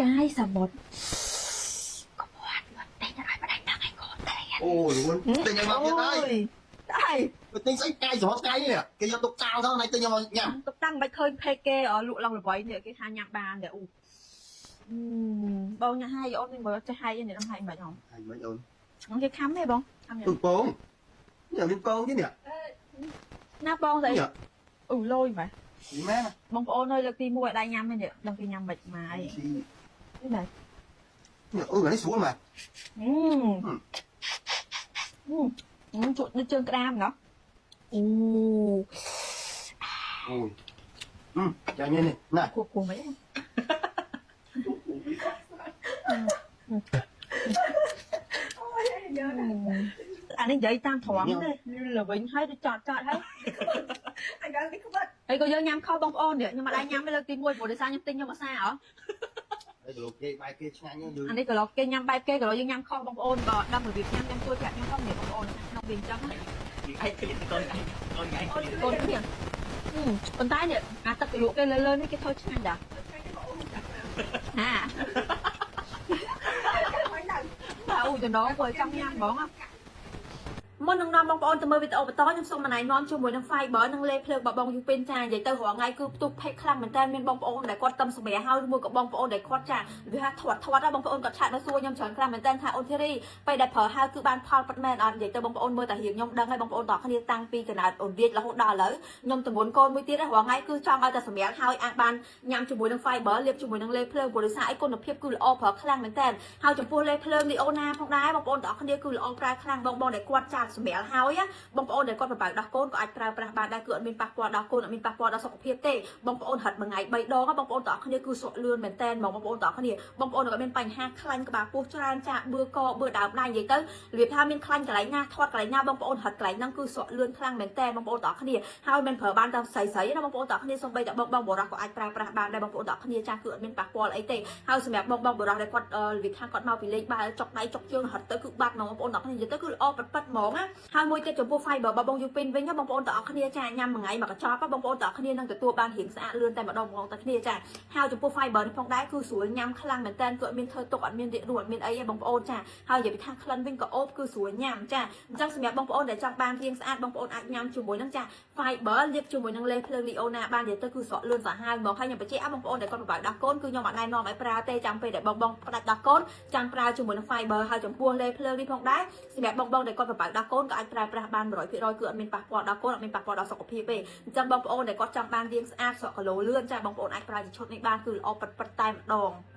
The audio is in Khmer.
កាយសមុទ្រកុំអត់មកតែឲ្យម្ដាយដឹងឲ្យកូនតែ អូយអូនទិញឲ្យមកទៀតហើយ តែ ទិញស្អីកាយសមុទ្រកាយនេះគេយកទុកចោលទៅណៃទិញយកមកញ៉ាំ ទុកតាំងមិនឃើញភេកគេលក់ឡើងល្បីនេះគេថាញ៉ាំបានតែអូបងញ៉ាំហើយអូនមើលចេះហើយនេះដឹងហើយមិនហង ហើយមិនអូន ហ្នឹងគេខំទេបងខំ ទុកពងនេះមានពងទៀតនេះ ណាបងស្អី នេះ អូលយម៉េះ នេះមែន បងប្អូនអើយលើកទី1ឲ្យដៃញ៉ាំនេះដឹងគេញ៉ាំមិនម៉ាយនេះម៉េះ នេះអូនេះស្រួលមែន អឺអឺជក់នៅជើងក្តាមណោះអូ អូយអឺចាញ់នេះណា គួគួមិនអានេះនិយាយតាមត្រង់ទេល្វិញហើយទៅចតចតហើយ អាយ៉ាងនេះក្បត់ ហើយក៏យើងញ៉ាំខុសបងប្អូននេះខ្ញុំអត់ដែរញ៉ាំទេលើកទី1ព្រោះដោយសារខ្ញុំទិញខ្ញុំអត់សាហ៎ ហើយលោកគេបាយគេឆ្ងាញ់យើង អានេះក៏លោកគេញ៉ាំបែបគេក៏លោកយើងញ៉ាំខុសបងប្អូនបើដឹងរបៀបញ៉ាំខ្ញុំជួយប្រាប់ខ្ញុំផងនេះបងប្អូនក្នុងវាអញ្ចឹង ឯងឃ្លានកូនឯងកូនឯងឃ្លានក ូនគ្នាប៉ុន្តែនេះអាទឹកលក់គេលើលើនេះគេធ្វើឆ្ងាញ់ដែរហាបាទអូចំណងព្រោះចង់ញ៉ាំហ្មងមុននឹងនាំបងប្អូនទៅមើលវីដេអូបន្តខ្ញុំសូមណែនាំជាមួយនឹង Fiber និងលេភ្លើងបបងយូពេនចានិយាយទៅរាល់ថ្ងៃគឺផ្ទុះផេកខ្លាំងមែនតើមានបងប្អូនដែលគាត់តឹមសម្រាហើយមួយក៏បងប្អូនដែលគាត់ចាវាថាធាត់ធាត់បងប្អូនគាត់ឆាតមកសួរខ្ញុំច្រើនខ្លាំងមែនតើថាអូនធីរីពេលដែលប្រើហើយគឺបានផលពិតមែនអត់និយាយទៅបងប្អូនមើលតែរៀងខ្ញុំដឹងហើយបងប្អូនតគ្នាតាំងពីកណើតអូនវាចរហូតដល់ឥឡូវខ្ញុំទម្ងន់កូនមួយទៀតរាល់ថ្ងៃគឺចង់ឲ្យតែសម្រាហើយអាចបានញ៉ាំជាមួយនឹង Fiber លាបជាមួយនឹងលេភ្លើងព្រោះដោយសារអីគុណភាពគឺល្អប្រើខ្លាំងមែនតើហើយចំពោះលេភ្លើងនីអូណាផងដែរបងប្អូនទាំងអស់គ្នាគឺល្អប្រើខ្លាំងបងបងដែលគាត់ចាសម្រាលហើយបងប្អូនដែលគាត់ប្របើកដោះកូនក៏អាចប្រើប្រាស់បានដែរគឺអត់មានប៉ះពាល់ដល់កូនអត់មានប៉ះពាល់ដល់សុខភាពទេបងប្អូនហិតមួយថ្ងៃ3ដងបងប្អូនទាំងអស់គ្នាគឺស្រក់លឿនមែនតើហ្មងបងប្អូនទាំងអស់គ្នាបងប្អូនក៏មានបញ្ហាខ្លាញ់ក្បាលពោះច្រើនចាបឿកបឿដើមដៃនិយាយទៅរបៀបថាមានខ្លាញ់កន្លែងណាធាត់កន្លែងណាបងប្អូនហិតកន្លែងហ្នឹងគឺស្រក់លឿនខ្លាំងមែនតើបងប្អូនទាំងអស់គ្នាហើយមិនប្រើបានតាមស្រីស្រីណាបងប្អូនទាំងអស់គ្នាសូម្បីតែបងបងបរោះក៏អាចប្រើប្រាស់បានដែរបងប្អូនទាំងអស់គ្នាចាគឺអត់មានប៉ះពាល់អីទេហើយសម្រាប់បងបងបរោះដែលគាត់របៀបថាគាត់មកពីលេងបាល់ចុកដៃចុកជើងហិតទៅគឺបាត់ហ្មងបងប្អូនទាំងអស់គ្នានិយាយទៅគឺល្អប៉ិតប៉ិតហ្មងណាហើយមួយទៀតចំពោះ fiber របស់បងយូពីនវិញបងប្អូនទាំងអស់គ្នាចាញ៉ាំមួយថ្ងៃមួយកញ្ចប់បងប្អូនទាំងអស់គ្នានឹងទទួលបានរាងស្អាតលឿនតែម្ដងបងទាំងគ្នាចាហើយចំពោះ fiber នេះផងដែរគឺស្រួលញ៉ាំខ្លាំងមែនតើគឺអត់មានធ្វើទុកអត់មានរាករួចអត់មានអីទេបងប្អូនចាហើយនិយាយពីថាក្លិនវិញក៏អូបគឺស្រួលញ៉ាំចាអញ្ចឹងសម្រាប់បងប្អូនដែលចង់បានរាងស្អាតបងប្អូនអាចញ៉ាំជាមួយនឹងចា fiber លាបជាមួយនឹងលេភ្លើង Leona បាននិយាយទៅគឺស្រក់លឿនសាហាវហ្មងហើយខ្ញុំបញ្ជាក់បងប្អូនដែលគាត់ប្របើកដោះកូនគឺខ្ញុំអត់ណែនាំឲ្យប្រើទេចាំពេលដែលបងបងផ្ដាច់ដោះកូនចាំប្រើជាមួយនឹង fiber ហើយចំពោះលេភ្លើងនេះផងដែរសម្រាប់បងបងដែលគាត់ប្របើកដោះកូនក៏អាចប្រើប្រាស់បាន100%គឺអត់មានប៉ះពាល់ដល់កូនអត់មានប៉ះពាល់ដល់សុខភាពទេអញ្ចឹងបងប្អូនដែលគាត់ចង់បានរាងស្អាតស្រក់គីឡូលឿនចាបងប្អូនអាចប្រើជាឈុតនេះបានគឺល្អពិតពិតតែម្ដង។